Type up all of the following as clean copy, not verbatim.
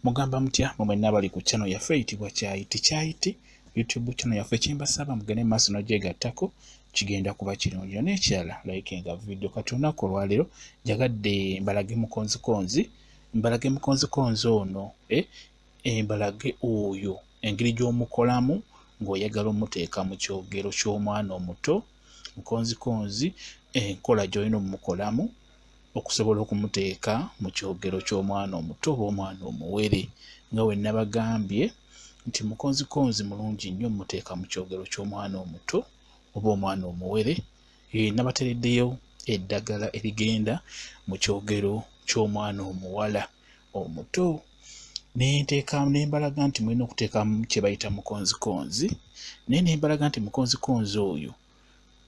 Mugamba mutya mwe mwenna abali ku channel yaffe eyitibwa Kyayiti Kyayiti YouTube channel yaffe, kyembasaba mugende maaso n'ogyegattako, kigenda kuba kirungi nnyo. N'ekirala, likinga video. Kati olunaku olwaleero njagadde mbalage mukonzikonzi, mbalage mukonzikonzi ono, mbalage oyo engeri gy'omukolamu ng'oyagala omuteeka mu kyogero ky'omwana omuto. Mukonzikonzi enkola gy'olina omukolamu okusobola okumuteeka mu kyogero ky'omwana omuto oba omwana omuwere. Nga we nabagambye nti mukonzikonzi mulungi nnyo mmuteeka mu kyogero ky'omwana omuto oba omwana omuwere. Nabateereddeyo eddagala erigenda mu kyogero ky'omwana omuwala omuto, ne nteeka ne mbalaga nti mulina okuteekamu kye bayita mukonzikonzi, naye ne mbalaga nti mukonzikonzi oyo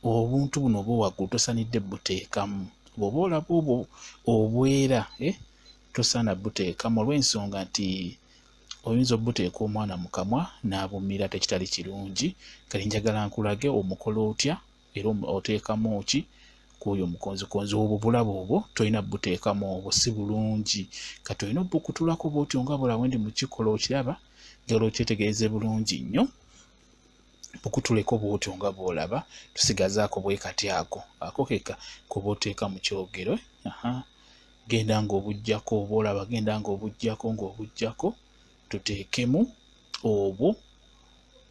obuntu buno obwa waggulu tosaanidde buteekamu. Bw'oba olaba obwo obwera, tosaana buteekamu olw'ensonga nti oyinza obuteeka omwana mu kamwa n'abumira, tekitali kirungi. Kale njagala nkulage omukola otya era oteekamu ki ku oyo omukonzikonzi. Obwo bulabo obwo tolina buteekamu, obwo si bulungi. Kati olina obukutulako bw'otyo nga bw'olaba bwe ndi mu kikola, okiraba, njagala okyetegereze bulungi nnyo. Bukutuleko bw'otyo nga bw'olaba, tusigazaako bwe kati ako ako keka k'oba oteeka mu kyogero. Genda ng'obuggyako oba olaba, genda ng'obuggyako ng'obuggyako, tuteekemu obwo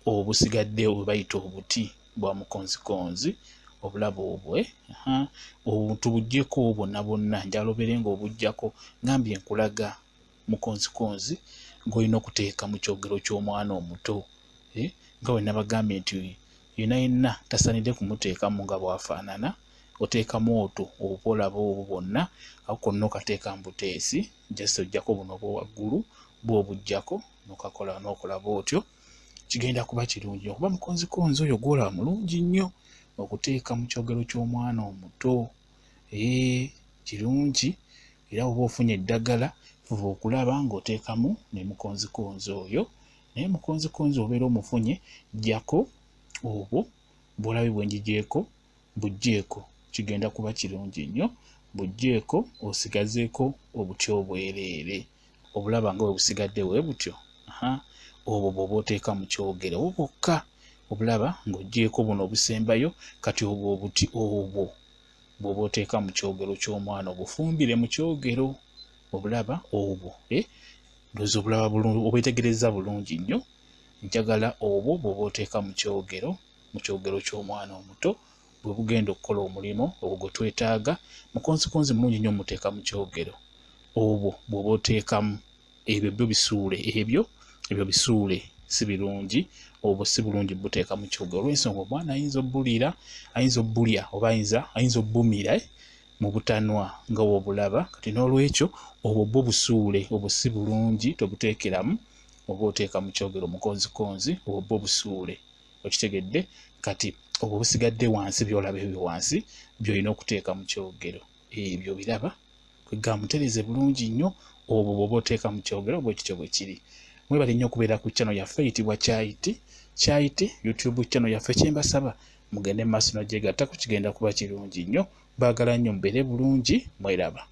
obusigadde bwe bayita obuti bwa mukonzikonzi, obulabo obwo, tubuggyeko bwonna bwonna. Njagala obeere ng'obuggyako. Ngambye nkulaga mukonzikonzi gw'olina okuteeka mu kyogero ky'omwana omuto, nga bwe nabagambye nti yenna yenna tasaanidde kumuteekamu nga bw'afaanana. Oteekamu otwo oba olaba obwo bwonna, ako konna okateeka mu buteesi, just oggyako buno obwa waggulu, bwo obuggyako n'okakola n'okola bw'otyo, kigenda kuba kirungi. Okuba mukonzikonzi oyo gw'olaba mulungi nnyo okuteeka mu kyogero ky'omwana omuto, kirungi. Era bw'oba ofunye eddagala, fuba okulaba ng'oteekamu ne mukonzikonzi oyo. Naye mukonzikonzi obeera omufunye, ggyako obwo bw'olabye bwe ngigyeko, buggyeeko, kigenda kuba kirungi nnyo. Buggyeeko osigazeeko obuti obwereere, obulaba nga bwe busigadde bwe butyo, obwo bw'oba oteeka mu kyogero obwo bwokka, obulaba ng'oggyeeko buno obusembayo. Kati obwo obuti obwo bw'oba oteeka mu kyogero ky'omwana, obufumbire mu kyogero, obulaba obwo, ndowooza obulaba bulungi, obwetegerezza bulungi nnyo. Njagala obwo bw'oba oteeka mu kyogero, mu kyogero ky'omwana omuto, bwe bugenda okukola omulimu ogwo gwe twetaaga. Mukonzikonzi mulungi nnyo omuteeka mu kyogero, obwo bw'oba oteekamu. Ebyo byo bisuule, ebyo bisuule, si birungi. Obwo si bulungi buteeka mu kyogero olw'ensonga omwana ayinza obbulira, ayinza obbulya oba ayinza obbumira mu butanwa nga bw'obulaba. Kati n'olwekyo obwo bwo busuule, obwo si bulungi, tobuteekeramu. Oba oteeka mu kyogero mukonzikonzi, obwo bwo busuule, okitegedde? Kati obwo busigadde wansi, by'olaba ebyo wansi by'olina okuteeka mu kyogero, ebyo biraba kwegamba mutereeze bulungi nnyo. Obwo bw'oba oteeka mu kyogero bwe kityo bwe kiri. Mwebale nnyo okubeera ku channel yaffe eyitibwa Kyayiti Kyayiti YouTube channel yaffe. Kyembasaba mugende mu maaso n'ogyegattako, kigenda kuba kirungi nnyo. Baagala nnyo mubeere bulungi, mweraba.